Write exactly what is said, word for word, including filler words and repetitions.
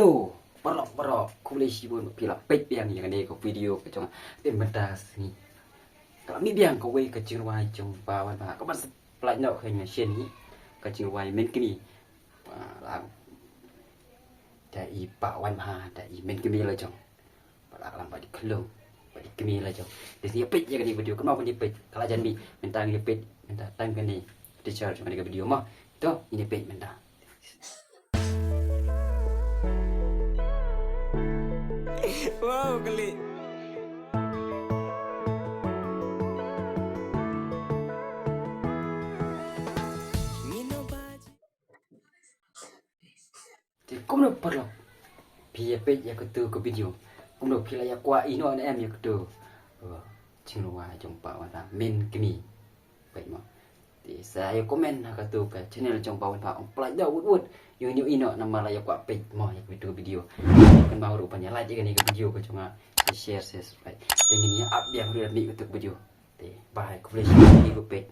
To, paralok paralok, khublei shibun ba phi la peit biang ïa kane ka video ka jong nga. Te mynta ka sngi ka la mih biang kawei ka jingrwai jong Bah Wanbha. Ka ban sa pynlait noh kane shen hi ka jingrwai Mynkmie. Ba la da i Bah Wanbha, da i Mynkmie la jong. Ba la ka lang ba dei khyllung, ba dei kmie la jong. Te ngin ïa peit ïa kane ka video, kynmaw ban ïa peit. Ka la jan mih, mynta ngin ïa peit, mynta tang kane teaser jong kane ka video mo. To, ngin ïa peit mynta. Wow, kali. Te kumno paralok, phi ïa peit ïa katu ka video, kumno, phi la ïa kwah ïa noh ne em ïa katu, uh, jingrwai jong Bah Wanbha, Mynkmie. Peit mo. Te sa ïa comment ha katu ka channel jong Bah Wanbha, ong pynlait noh wut wut. Ïa ngi ïa noh namar la ïa kwah peit mo ïa katu ka video. Kynmaw ruh ban ïa like ïa kane ka video ka jong nga, ïa share, subscribe. Te ngin ïa ap biang ruh ïa mih katu ka video. Te bye, khublei shibun ïa phi ba peit.